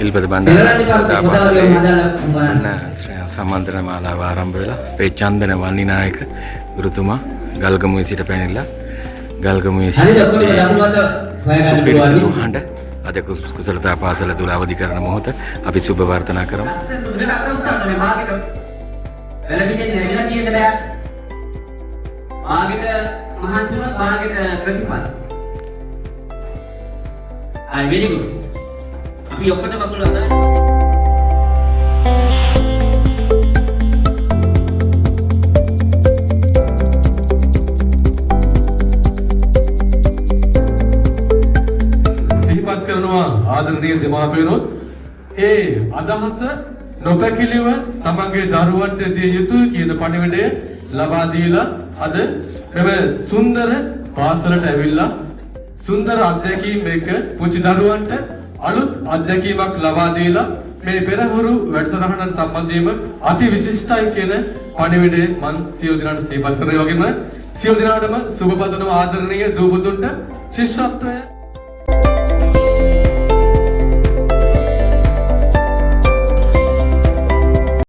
තිල්පද බණ්ඩාර පෙරලන්න එපා කුසලතා පොත වගේ පාසලේ හදාලා බලන්න. ඔන්න සම්මන්ත්‍රණ මාලාව ආරම්භ වෙලා අපේ චන්දන වන්නිනායක ගුරුතුමා ගල්ගමුවේ සිට පැමිණිලා ගල්ගමුවේ හරිද? සිට ඔක්කොම දකුණු අත හොයාගන්න සුපිරිසිදු පුළුවන්. හඬ අද කුසලතා පාසල තුල අවදි කරන මොහොත අපි සුබ වර්තනා කරමු. ලස්සන උඩට අත උස්සන්න ඕනේ. බාගෙට වැලපිටෙන් නැගිලා තියෙන්න බෑ. බාගෙට මහන්සි වුණොත් බාගෙට ප්‍රතිඵල. හරි, very good. අපි ඔක්කොටම කකුල් වසන්න. සිහිපත් කරනවා ආදරණීය දෙමාපියනොත්, ඒ අදහස නොපැකිලිව තමන්ගේ දරුවන්ට දිය යුතුයි කියන පණිවිඩය ලබා දීලා, අද මෙම සුන්දර පාසලට ඇවිල්ලා සුන්දර අත්දැකීම් එක්ක පුංචි දරුවන්ට අලුත් අත්දැකීමක් ලබා දීලා මේ පෙරහුරු වැඩසටහනට සම්බන්ධ වීම අති විශිෂ්ටයි කියන පණිවිඩය මං සියලු දෙනාට සිහිපත් කරනවා. ඒ වගේම සියලු දෙනාටම සුබ පතනවා ආදරණීය දූ පුතුන්ට ශිෂ්‍යත්වය.